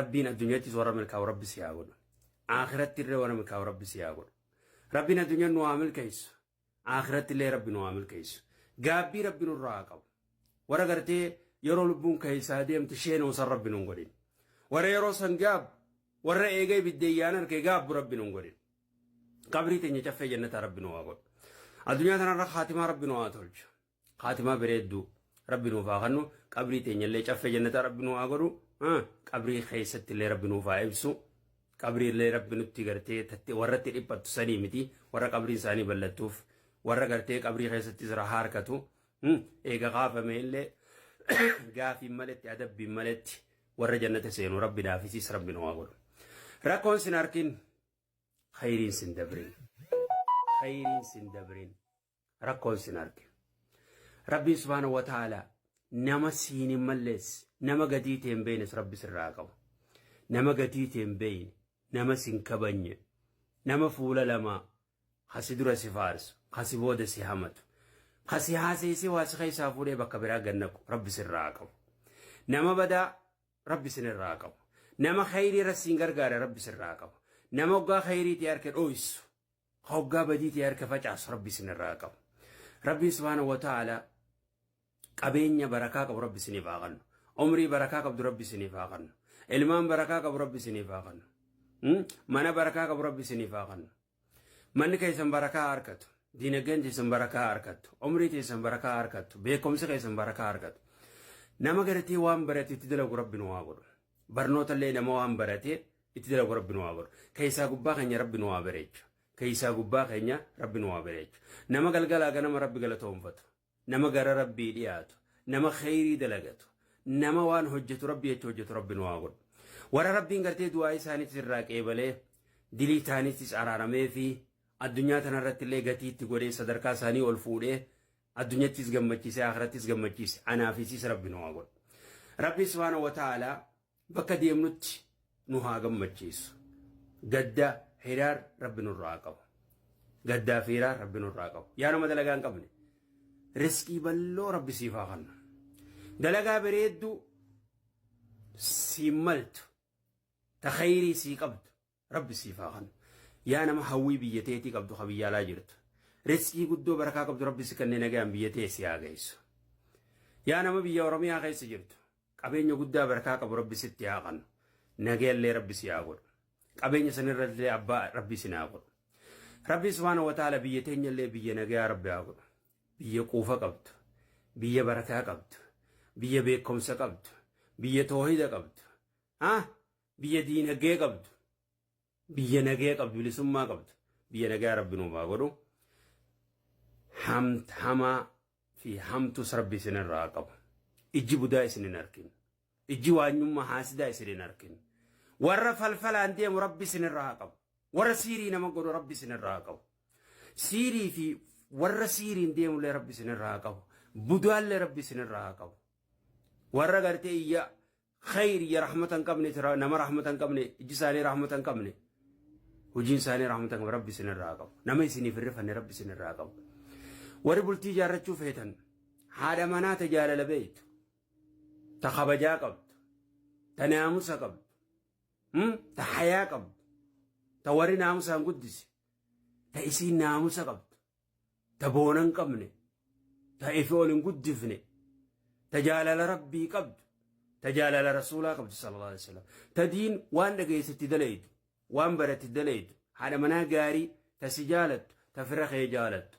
Rabbiin addunyattis warra milkaa'u Rabbi si haa godhu. Akhiratti illee warra milkaa'u Rabbi si haa godhu. Rabbiin addunyaa nu haa milkeessu. Akhiratti illee Rabbi nu haa milkeessu. Gaabbii Rabbi nurraa haa qabu. Warra gartee yeroo lubbuun keessaa deemtu sheenoo san Rabbi nun godhin. Warra yeroo san gaabbu, warra eega ibiddeeyyaan harkee gaabbu Rabbi nun godhin. Qabrii teenya caffee jannataa Rabbi nu haa godhu. Addunyaa tanarra kaatimaa Rabbi nu haa tolchu. Kaatimaa bareedduu Rabbi nuuf haa kennu. Qabrii teenya illee caffee jannataa Rabbi nu haa godhu. Qabrii keessatti illee Rabbi nuuf haa ibsu. Qabrii illee Rabbi nutti gartee warratti dhiphattu sanii miti. Warra qabriin isaanii bal'attuuf, warra gartee qabrii keessattis rahaa harkatu. Eega kaafame illee gaafiin maletti, adabbiin maletti warra jannata seenu Rabbi naafisiis Rabbi nu haa godhu. Rakkoon sin harkin, khayriin sin dabrin. Khayriin sin dabrin. Rakkoon sin arge. Rabbiin subhaanahu wa ta'ala nama siin hin mallees, nama gatii ta'e hin beeknes Rabbi sirraa qabu. Nama gatii ta'e hin beekne, nama sin kabanye, nama fuula lamaa, kasi dura si faarsu, kasi booda si hamatu, kasi haaseessee waa si keessaa fuudhee bakka biraa gannaqu Rabbi sirraa qabu. Nama badaa Rabbi sinirraa qabu. Nama khayrii irra siin gargaare Rabbi sirraa qabu. Nama hoggaa khayrii ta'e harka dhooysu, hoggaa badii ta'e harka facaasu Rabbi sinirraa qabu. Rabbiin subhaanahu wa ta'ala qabeenya barakaa qabu Rabbi isiniif haa kennu. Umrii barakaa qabdu Rabbi isiniif haa kennu. Ilmaan barakaa qabu Rabbi isiniif haa kennu. Mana barakaa qabu Rabbi isiniif haa kennu. Manni keessan barakaa harkatu. Diinagdeen teessan barakaa harkattu. Umrii teessan barakaa harkattu. Beekumsi keessan barakaa harkatu. Nama gartee waan barate itti dalagu Rabbi nu haa godhu. Barnoota illee nama waan barate itti dalagu Rabbi nu haa godhu. Keessaa gubbaa keenya Rabbi nu haa bareechu. Keessaa gubbaa keenya Rabbi nu haa bareechu. Nama galgalaa ganama Rabbi galatoonfatu. Nama gara Rabbii dhiyaatu. Nama kheyrii dalagatu. Nama waan hojjetu Rabbi jecha hojjetu Rabbi nu haa godhu. Warra Rabbiin gartee du'aa isaaniitis irraa qeebalee, dilii isaaniitis araaramee fi addunyaa tanarratti illee gatii itti godhee, sadarkaa isaanii ol fuudhee, addunyattis gammachiisee, akhirattis gammachiise, anaafisiis Rabbi nu haa godhu. Rabbi subhaanahu wa ta'aalaa bakka deemnutti nu haa gammachiisu. Gadda hiraar Rabbi nurraa haa qabu. Gaddaa fi hiraar Rabbi nurraa haa qabu. Yaa nama dalagaa hin qabne, riskii bal'oo Rabbi siif haa kennu. Dalagaa bareedduu siin maltu, ta khayrii sii qabdu Rabbi siif haa kennu. Yaa nama hawwii biyya teetii qabdu, ka biyya alaa jirtu, riskii guddoo barakaa qabdu Rabbi si kennee nagaan biyya tee si haa geessu. Yaa nama biyya Oromiyaa keessa jirtu, qabeenya guddaa barakaa qabu Rabbi sitti haa kennu. Nagayallee Rabbi si haa godhu. Qabeenya sanirra illee abbaa Rabbi si haa godhu. Rabbi subhaanahu wa ta'ala biyya teenya illee biyya nagayaa Rabbi haa godhu. Biyya quufa qabdu, biyya barakaa qabdu, biyya beekumsa qabdu, biyya toohida qabdu, biyya diinagdee qabdu, biyya nagaya qabdu, bilisummaa qabdu, biyya nagayaa Rabbi nuuf haa godhu. Hamaa fi hamtuus Rabbi isinirraa haa qabu. Ijji budaa isin hin arkin. Ijji waanyummaa haasidaa isin hin arkin. Warra falfalaan deemu Rabbi isinirraa haa qabu. Warra siirii nama godhu Rabbi isinirraa haa qabu. Siirii fi warra siiriin deemullee Rabbi isinirraa haa qabu. Budaallee Rabbi isinirraa haa qabu. Warra gartee iyya khayr iyya rahmata hin qabne, nama rahmata hin qabne, ijji isaanii rahmata hin qabne, hojiin isaanii rahmata hin qabne Rabbi isinirraa haa qabu. Nama isiniif hin rifanne Rabbi isinirraa haa qabu. Warri bultii ijaarrachuu feetan, haadha manaa ta jaalala beektu, ta kabajaa qabdu, ta naamusa qabdu, ta hayaa qabdu, ta warri naamusaan guddise, ta isiin naamusa qabdu, ta boona hin qabne, ta ifi ol hin guddifne, ta jaalala Rabbii qabdu, ta jaalala Rasuulaa qabdu sallallahu alaihi wasallam, ta diin waan dhageessetti dalaydu, waan baratti dalaydu, haadha manaa gaarii, ta si jaalattu, ta fira kee jaalattu,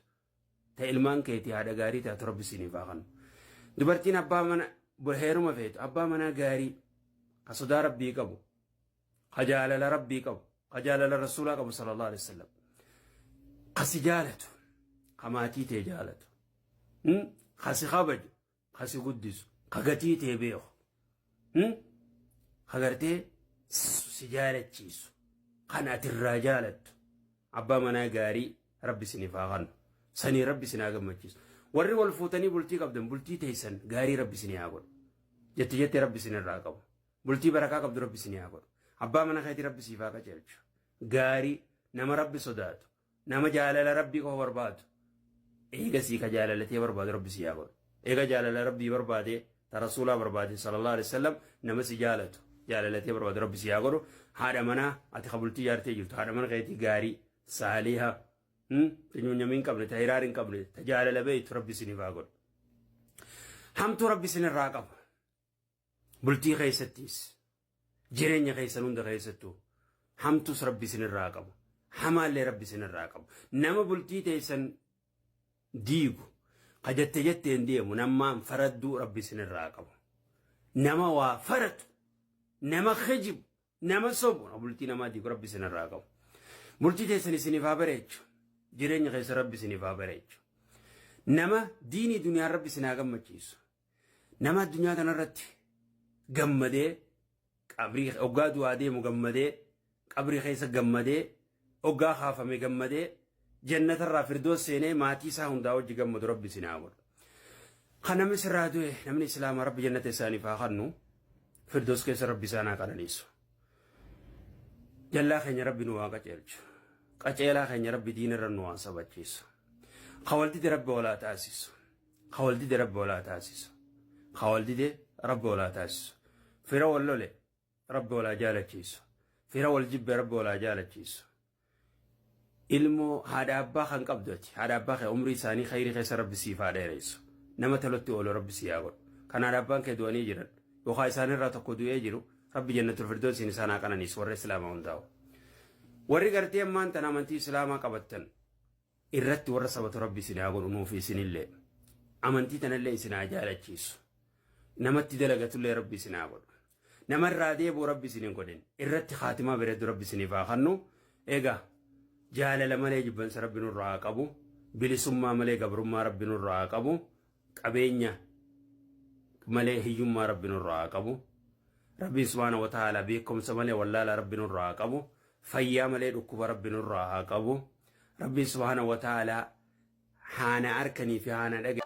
ta ilmaan keetii haadha gaarii taatu Rabbi isiniif haa kennu. Dubartiin abbaa mana heeruma feetu, abbaa manaa gaarii, ka sodaa Rabbii qabu, ka jaalala Rabbii qabu, ka jaalala Rasuulaa qabu sallallahu alaihi wasallam, ka si jaalatu, ka maatii tee jaalatu, ka si kabaju, ka si guddisu, ka gatii tee beeku, ka gartee si jaalachiisu, kan ati irraa jaalattu, abbaa manaa gaarii Rabbi isiniif haa kennu. Sanii Rabbi isin haa gammachiisu. Warri wal fuutanii bultii qabdan, bultii teessan gaarii Rabbi isinii haa godhu. Jette jette Rabbi isinirraa qabu. Bultii barakaa qabdu Rabbi isinii haa godhu. Abbaa mana keetii Rabbi siif haa qajeelchu. Gaarii nama Rabbi sodaatu, nama jaalala Rabbii qofa barbaadu. Eega sii ka jaalalatee barbaadu Rabbi sii haa godhu. Eega jaalala Rabbii barbaadee, ta Rasuulaa barbaade sallallahu alaihi wasallam, nama si jaalatu. Jaalalatee barbaadu rabbi si haa godhu. Haadha manaa ati ka bultii jaartee jirtu haadha mana keetii gaarii saaliha ta nyuunyamii hin qabne ta hiraar hin qabne ta jaalala beeytu rabbi isiniif haa godhu. Hamtuu rabbi isinirraa qabu. Bultii keessattis jireenya keessan hunda keessattuu hamtuus rabbi isinirraa qabu. Hamaallee rabbi isinirraa qabu. Nama bultii teessan diigu ka jette jetteen deemu nammaan faradduu rabbi isinirraa qabu. Nama waa faratu, nama kijibu, nama sobu bultii namaa diigu rabbi isinirraa qabu. Bultii teessan isiniif haa bareechu. Jireenya keessa rabbi isiniif haa bareechu. Nama diinii duniyaa rabbi isin haa gammachiisu. Nama addunyaa kanarratti gammadee qabrii oggaa du'aa deemu gammadee qabrii keessa gammadee oggaa kaafame gammadee jannatarraa firdoos seenee maatii isaa hundaa wajji gammadu rabbi isin haa godhu. Kan namni sirraa du'e namni islaamaa rabbi jannata isaaniif haa kennu firdoos keessa rabbi isaan haa qananiisu. Jallaa keenya rabbi nu haa qaceelchu. Qaceelaa keenya rabbi diinarra nu haa sabachiisu. Ka wal dide rabbi walaa taasisu. Ka wal dide rabbi walaa taasisu. Ka wal dide rabbi walaa taasisu. Fira wal lole rabbi walaa jaalachiisu. Fira wal jibbe rabbi walaa jaalachiisu. Ilmoo haadha abbaa kan qabdu ati haadha abbaa kee umrii isaanii khayrii keessa rabbi siif haa dheeressu. Nama tolotti oolu rabbi si haa godhu. Kan haadha abbaan kee du'anii jiran yookaan isaanirraa tokko du'ee jiru rabbi jannatul firdoosiin isaan haa qananiisu warra islaamaa hundaa'u. Warri gartee ammaan tan amantii islaamaa qabattan irratti warra sabatu rabbi isin haa godhu nuufi isinillee. Amantii tanallee isin haa jaalachiisu. Namatti dalagatullee rabbi isin haa godhu. Namarraa deebi'u rabbi isin hin godhin. Irratti haatimaa bareeddu rabbi isiniif haa kennu. Egaa jaalala malee jibbansa rabbi nurraa haa qabu. Bilisummaa malee gabrummaa rabbi nurraa haa qabu. Qabeenya malee hiyyummaa rabbi nurraa haa qabu. Rabbiin subhaana wa ta'ala beekumsa malee wallaala rabbi nurraa haa qabu. Fayyaa malee dhukkuba rabbi nurraa haa qabu. Rabbiin subhaana wa ta'ala haana harkanii fi haana dhaga.